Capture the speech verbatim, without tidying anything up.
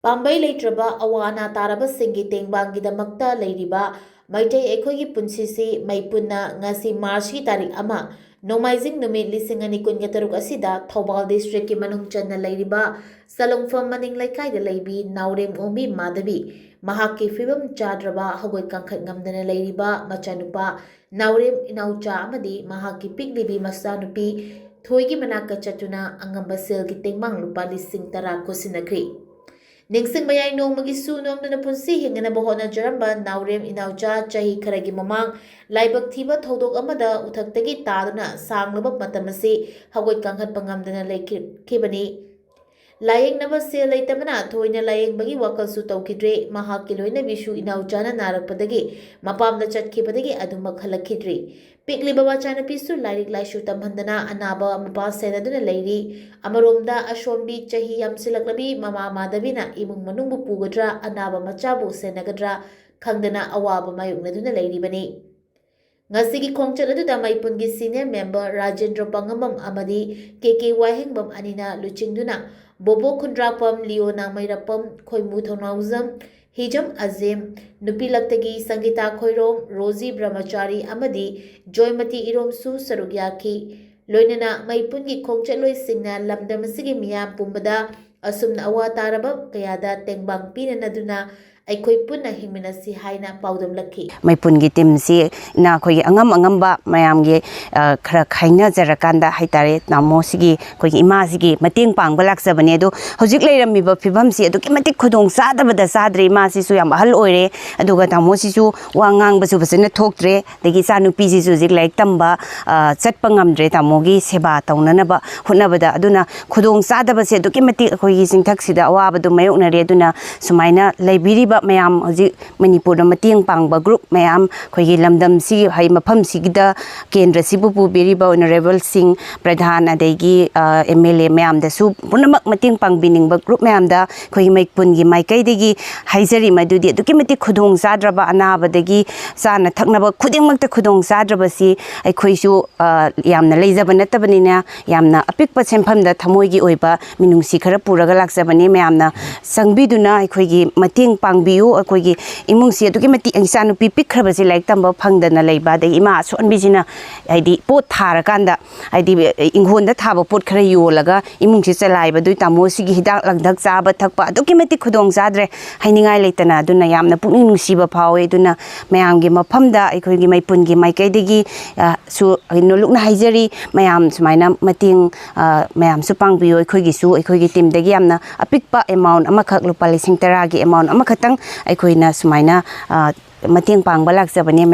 ꯄꯥꯝꯕꯩ ꯂꯩꯇ꯭ꯔꯕ ꯑꯋꯥ ꯑꯅꯥ ꯇꯥꯔꯕꯁꯤꯡꯒꯤ ꯇꯦꯡꯕꯥꯡꯒꯤꯗꯃꯛꯇ ꯂꯩꯔꯤꯕ ꯃꯩꯇꯩ ꯑꯩꯈꯣꯏꯒꯤ ꯄꯨꯟꯁꯤꯁꯤ ꯃꯩ ꯄꯨꯟꯅ ꯉꯁꯤ ꯃꯥꯔꯆꯀꯤ ꯇꯥꯔꯤꯛ ꯑꯃ, ꯅꯣꯡꯃꯥꯏꯖꯤꯡ ꯅꯨꯃꯤꯠ ꯂꯤꯁꯤꯡ ꯑꯅꯤ ꯀꯨꯟꯒ ꯇꯔꯨꯛ ꯑꯁꯤꯗ ꯊꯧꯕꯥꯜ ꯗꯤꯁꯇ꯭ꯔꯤꯛꯀꯤ ꯃꯅꯨꯡ ꯆꯟꯅ ꯂꯩꯔꯤꯕ ꯆꯂꯨꯡꯐꯝ ꯃꯅꯤꯡ ꯂꯩꯀꯥꯏꯗ ꯂꯩꯕꯤ ꯅꯥꯎꯔꯦꯝ ꯑꯣꯡꯕꯤ ꯃꯥꯙꯕꯤ, ꯃꯍꯥꯛꯀꯤ ꯐꯤꯕꯝ ꯆꯥꯗ꯭ꯔꯕ ꯍꯧꯒꯠ ꯀꯥꯡꯈꯠ ꯉꯝꯗꯅ ꯂꯩꯔꯤꯕ ꯃꯆꯥꯅꯨꯄꯥ ꯅꯥꯎꯔꯦꯝ ꯏꯅꯥꯎꯆꯥ ꯑꯃꯗꯤ ꯃꯍꯥꯛꯀꯤ ꯄꯤꯛꯂꯤꯕꯤ ꯃꯆꯥꯅꯨꯄꯤ ꯊꯣꯏꯒꯤ ꯃꯅꯥꯛꯇ ꯆꯠꯇꯨꯅ ꯑꯉꯝꯕ ꯁꯦꯜꯒꯤ ꯇꯦꯡꯕꯥꯡ ꯂꯨꯄꯥ ꯂꯤꯁꯤꯡ ꯇꯔꯥ ꯈꯨꯠꯁꯤꯟꯅꯈ꯭ꯔꯦ꯫ ꯅꯤꯡꯁꯤꯡꯕ ꯌꯥꯏ, ꯅꯣꯡꯃꯒꯤ ꯁꯨ ꯅꯣꯝꯗꯨꯅ ꯄꯨꯟꯁꯤ ꯍꯤꯡꯅꯅꯕ ꯍꯣꯠꯅꯖꯔꯝꯕ ꯅꯥꯎꯔꯦꯝ ꯏꯅꯥꯎꯆꯥ ꯆꯍꯤ ꯈꯔꯒꯤ ꯃꯃꯥꯡ ꯂꯥꯏꯕꯛ ꯊꯤꯕ ꯊꯧꯗꯣꯛ ꯑꯃꯗ ꯎꯊꯛꯇꯒꯤ ꯇꯥꯗꯨꯅ ꯁꯥꯡꯂꯕ ꯃꯇꯝ ꯑꯁꯤ ꯍꯧꯒꯠ ꯀꯥꯡꯈꯠꯄ ꯉꯝꯗꯅ ꯂꯩꯈꯤꯕꯅꯤ꯫ ꯂꯥꯌꯦꯡꯅꯕ ꯁꯦꯜ ꯂꯩꯇꯕꯅ ꯊꯣꯏꯅ ꯂꯥꯌꯦꯡꯕꯒꯤ ꯋꯥꯈꯜꯁꯨ ꯇꯧꯈꯤꯗ꯭ꯔꯦ꯫ ꯃꯍꯥꯛꯀꯤ ꯂꯣꯏꯅꯕꯤꯁꯨ ꯏꯅꯥꯎꯆꯥꯅ ꯅꯥꯔꯛꯄꯗꯒꯤ ꯃꯄꯥꯝꯗ ꯆꯠꯈꯤꯕꯗꯒꯤ ꯑꯗꯨꯃꯛ ꯍꯜꯂꯛꯈꯤꯗ꯭ꯔꯤ꯫ ꯄꯤꯛꯂꯤꯕ ꯃꯆꯥꯅꯨꯄꯤꯁꯨ ꯂꯥꯏꯔꯤꯛ ꯂꯥꯏꯁꯨ ꯇꯝꯍꯟꯗꯅ ꯑꯅꯥꯕ ꯃꯄꯥ ꯁꯦꯟꯅꯗꯨꯅ ꯂꯩꯔꯤ꯫ ꯑꯃꯔꯣꯝꯗ ꯑꯁꯣꯟꯕꯤ ꯆꯍꯤ ꯌꯥꯝꯁꯤꯜꯂꯛꯂꯕꯤ ꯃꯃꯥ ꯃꯥꯙꯕꯤꯅ ꯏꯃꯨꯡ ꯃꯅꯨꯡꯕꯨ ꯄꯨꯒꯗ꯭ꯔꯥ, ꯑꯅꯥꯕ ꯃꯆꯥꯕꯨ ꯁꯦꯟꯅꯒꯗ꯭ꯔꯥ ꯈꯪꯗꯅ ꯑꯋꯥꯕ ꯃꯥꯌꯣꯛꯅꯗꯨꯅ ꯂꯩꯔꯤꯕꯅꯤ꯫ ꯉꯁꯤꯒꯤ ꯈꯣꯡꯆꯠ ꯑꯗꯨꯗ ꯃꯩꯄꯨꯟꯒꯤ senior member ꯔꯥꯖꯦꯟꯗ꯭ꯔ ꯄꯥꯉꯝꯕꯝ ꯑꯃꯗꯤ ꯀꯦ ꯀꯦ ꯋꯥꯍꯦꯡꯕꯝ ꯑꯅꯤꯅ ꯂꯨꯆꯤꯡꯗꯨꯅ ꯕꯣꯕꯣ ꯈꯨꯟꯗ꯭ꯔꯥꯛꯄꯝ, ꯂꯤꯑꯣ ꯅꯥꯡꯃꯩꯔꯥꯛꯄꯝ, ꯈꯣꯏꯃꯨ ꯊꯧꯅꯥꯎꯖꯝ, ꯍꯤꯖꯝ ꯑꯖꯦꯝ, ꯅꯨꯄꯤ ꯂꯛꯇꯒꯤ ꯁꯪꯒꯤꯇꯥ ꯈꯣꯏꯔꯣꯝ, ꯔꯣꯖꯤ ꯕ꯭ꯔꯍꯃꯆꯥꯔꯤ ꯑꯃꯗꯤ ꯖꯣꯏꯃꯇꯤ ꯏꯔꯣꯝꯁꯨ ꯁꯔꯨꯛ ꯌꯥꯈꯤ꯫ ꯂꯣꯏꯅꯅ ꯃꯩꯄꯨꯟꯒꯤ ꯈꯣꯡꯆꯠꯂꯣꯏꯁꯤꯡꯅ ꯂꯝꯗꯝ ꯑꯁꯤꯒꯤ ꯃꯤꯌꯥꯝ ꯄꯨꯝꯕꯗ ꯑꯁꯨꯝꯅ ꯑꯋꯥ ꯇꯥꯔꯕ ꯀꯌꯥꯗ ꯇꯦꯡꯕꯥꯡ ꯄꯤꯅꯅꯗꯨꯅ ꯑꯩꯈꯣꯏ ꯄꯨꯟꯅ ꯍꯤꯡꯃꯤꯟꯅꯁꯤ ꯍꯥꯏꯅ ꯄꯥꯎꯗꯝꯂꯛꯈꯤ꯫ ꯃꯩꯄꯨꯟꯒꯤ teamꯁꯤ ꯏꯅꯥ ꯑꯩꯈꯣꯏꯒꯤ ꯑꯉꯝ ꯑꯉꯝꯕ ꯃꯌꯥꯝꯒꯤ, ꯑ, ꯈꯔ ꯈꯥꯏꯅꯖꯔꯀꯥꯟꯗ ꯍꯥꯏꯇꯥꯔꯦ, ꯇꯥꯃꯣꯁꯤꯒꯤ, ꯑꯩꯈꯣꯏꯒꯤ ꯏꯃꯥꯁꯤꯒꯤ ꯃꯇꯦꯡ ꯄꯥꯡꯕ ꯂꯥꯛꯆꯕꯅꯦ꯫ ꯑꯗꯣ ꯍꯧꯖꯤꯛ ꯂꯩꯔꯝꯃꯤꯕ ꯐꯤꯕꯝꯁꯤ ꯑꯗꯨꯛꯀꯤ ꯃꯇꯤꯛ ꯈꯨꯗꯣꯡ ꯆꯥꯗꯕꯗ ꯆꯥꯗ꯭ꯔꯦ꯫ ꯏꯃꯥꯁꯤꯁꯨ ꯌꯥꯝ ꯑꯍꯜ ꯑꯣꯏꯔꯦ, ꯑꯗꯨꯒ ꯇꯥꯃꯣꯁꯤꯁꯨ ꯋꯥ ꯉꯥꯡꯕꯁꯨ ꯐꯖꯅ ꯊꯣꯛꯇ꯭ꯔꯦ, ꯑꯗꯒꯤ ꯏꯆꯥꯅꯨꯄꯤꯁꯤꯁꯨ ꯍꯧꯖꯤꯛ ꯂꯥꯏꯔꯤꯛ ꯇꯝꯕ, ꯑ, ꯆꯠꯄ ꯉꯝꯗ꯭ꯔꯦ ꯇꯥꯃꯣꯒꯤ ꯁꯦꯕꯥ ꯇꯧꯅꯅꯕ ꯍꯣꯠꯅꯕꯗ꯫ ꯑꯗꯨꯅ ꯈꯨꯗꯣꯡ ꯆꯥꯗꯕꯁꯦ ꯑꯗꯨꯛꯀꯤ ꯃꯇꯤꯛ ꯑꯩꯈꯣꯏꯒꯤ ꯆꯤꯡꯊꯛꯁꯤꯗ ꯑꯋꯥꯕꯗꯨ ꯃꯥꯌꯣꯛꯅꯔꯦ꯫ ꯑꯗꯨꯅ ꯁꯨꯃꯥꯏꯅ ꯂꯩꯕꯤꯔꯤꯕ ꯃꯌꯥꯝ ꯍꯧꯖꯤꯛ ꯃꯅꯤꯄꯨꯔꯗ ꯃꯇꯦꯡ ꯄꯥꯡꯕ ꯒ꯭ꯔꯨꯞ ꯃꯌꯥꯝ, ꯑꯩꯈꯣꯏꯒꯤ ꯂꯝꯗꯝꯁꯤ, ꯍꯥꯏ, ꯃꯐꯝꯁꯤꯒꯤꯗ ꯀꯦꯟꯗ꯭ꯔꯁꯤꯕꯨ ꯄꯨꯕꯤꯔꯤꯕ ꯑꯣꯅꯔꯦꯕꯜꯁꯤꯡ, ꯄ꯭ꯔꯙꯥꯟ, ꯑꯗꯒꯤ ꯑꯦꯝ ꯑꯦꯜ ꯑꯦ ꯃꯌꯥꯝꯗꯁꯨ ꯄꯨꯝꯅꯃꯛ ꯃꯇꯦꯡ ꯄꯥꯡꯕꯤꯅꯤꯡꯕ ꯒ꯭ꯔꯨꯞ ꯃꯌꯥꯝꯗ ꯑꯩꯈꯣꯏꯒꯤ ꯃꯩꯄꯨꯟꯒꯤ ꯃꯥꯏꯀꯩꯗꯒꯤ ꯍꯥꯏꯖꯔꯤ꯫ ꯃꯗꯨꯗꯤ ꯑꯗꯨꯛꯀꯤ ꯃꯇꯤꯛ ꯈꯨꯗꯣꯡ ꯆꯥꯗ꯭ꯔꯕ, ꯑꯅꯥꯕꯗꯒꯤ ꯆꯥꯅ ꯊꯛꯅꯕ ꯈꯨꯗꯤꯡꯃꯛꯇ ꯈꯨꯗꯣꯡ ꯆꯥꯗ꯭ꯔꯕꯁꯤ ꯑꯩꯈꯣꯏꯁꯨ ꯌꯥꯝꯅ ꯂꯩꯖꯕ ꯅꯠꯇꯕꯅꯤꯅ, ꯌꯥꯝꯅ ꯑꯄꯤꯛꯄ ꯁꯦꯟꯐꯝꯗ ꯊꯃꯣꯏꯒꯤ ꯑꯣꯏꯕ ꯃꯤꯅꯨꯡꯁꯤ ꯈꯔ ꯄꯨꯔꯒ ꯂꯥꯛꯆꯕꯅꯤ꯫ ꯃꯌꯥꯝꯅ ꯆꯪꯕꯤꯗꯨꯅ ꯑꯩꯈꯣꯏꯒꯤ ꯃꯇꯦꯡ ꯄꯥꯡꯕꯤꯌꯨ꯫ ꯑꯩꯈꯣꯏꯒꯤ ꯏꯃꯨꯡꯁꯤ ꯑꯗꯨꯛꯀꯤ ꯃꯇꯤꯛ, ꯏꯆꯥꯅꯨꯄꯤ ꯄꯤꯛꯈ꯭ꯔꯕꯁꯤ ꯂꯥꯏꯔꯤꯛ ꯇꯝꯕ ꯐꯪꯗꯅ ꯂꯩꯕ, ꯑꯗꯒꯤ ꯏꯃꯥ ꯑꯁꯣꯟꯕꯤꯁꯤꯅ, ꯍꯥꯏꯗꯤ, ꯄꯣꯠ ꯊꯥꯔꯀꯥꯟꯗ, ꯍꯥꯏꯗꯤ, ꯏꯪꯈꯣꯜꯗ ꯊꯥꯕ ꯄꯣꯠ ꯈꯔ ꯌꯣꯜꯂꯒ ꯏꯃꯨꯡꯁꯤ ꯆꯂꯥꯏꯕ꯫ ꯑꯗꯨꯏ ꯇꯥꯃꯣꯁꯤꯒꯤ ꯍꯤꯗꯥꯛ ꯂꯥꯡꯊꯛ ꯆꯥꯕ ꯊꯛꯄ ꯑꯗꯨꯛꯀꯤ ꯃꯇꯤꯛ ꯈꯨꯗꯣꯡ ꯆꯥꯗ꯭ꯔꯦ, ꯍꯥꯏꯅꯤꯡꯉꯥꯏ ꯂꯩꯇꯅ꯫ ꯑꯗꯨꯅ ꯌꯥꯝꯅ ꯄꯨꯛꯅꯤꯡ ꯅꯨꯡꯁꯤꯕ ꯐꯥꯎꯋꯦ꯫ ꯑꯗꯨꯅ ꯃꯌꯥꯝꯒꯤ ꯃꯐꯝꯗ ꯑꯩꯈꯣꯏꯒꯤ ꯃꯩꯄꯨꯟꯒꯤ ꯃꯥꯏꯀꯩꯗꯒꯤ, ꯑ, ꯁꯨ ꯅꯣꯜꯂꯨꯛꯅ ꯍꯥꯏꯖꯔꯤ꯫ ꯃꯌꯥꯝ ꯁꯨꯃꯥꯏꯅ ꯃꯇꯦꯡ, ꯑ, ꯃꯌꯥꯝꯁꯨ ꯄꯥꯡꯕꯤꯌꯨ꯫ ꯑꯩꯈꯣꯏꯒꯤꯁꯨ, ꯑꯩꯈꯣꯏꯒꯤ ꯇꯤꯝꯗꯒꯤ ꯌꯥꯝꯅ ꯑꯄꯤꯛꯄ ꯑꯦꯃꯥꯎꯟ ꯑꯃꯈꯛ, ꯂꯨꯄꯥ ꯂꯤꯁꯤꯡ ꯇꯔꯥꯒꯤ ꯑꯦꯃꯥꯎꯟ ꯑꯃꯈꯛꯇꯪ ꯑꯩꯈꯣꯏꯅ ꯁꯨꯃꯥꯏꯅ, ꯑ, ꯃꯇꯦꯡ ꯄꯥꯡꯕ ꯂꯥꯛꯆꯕꯅꯦ꯫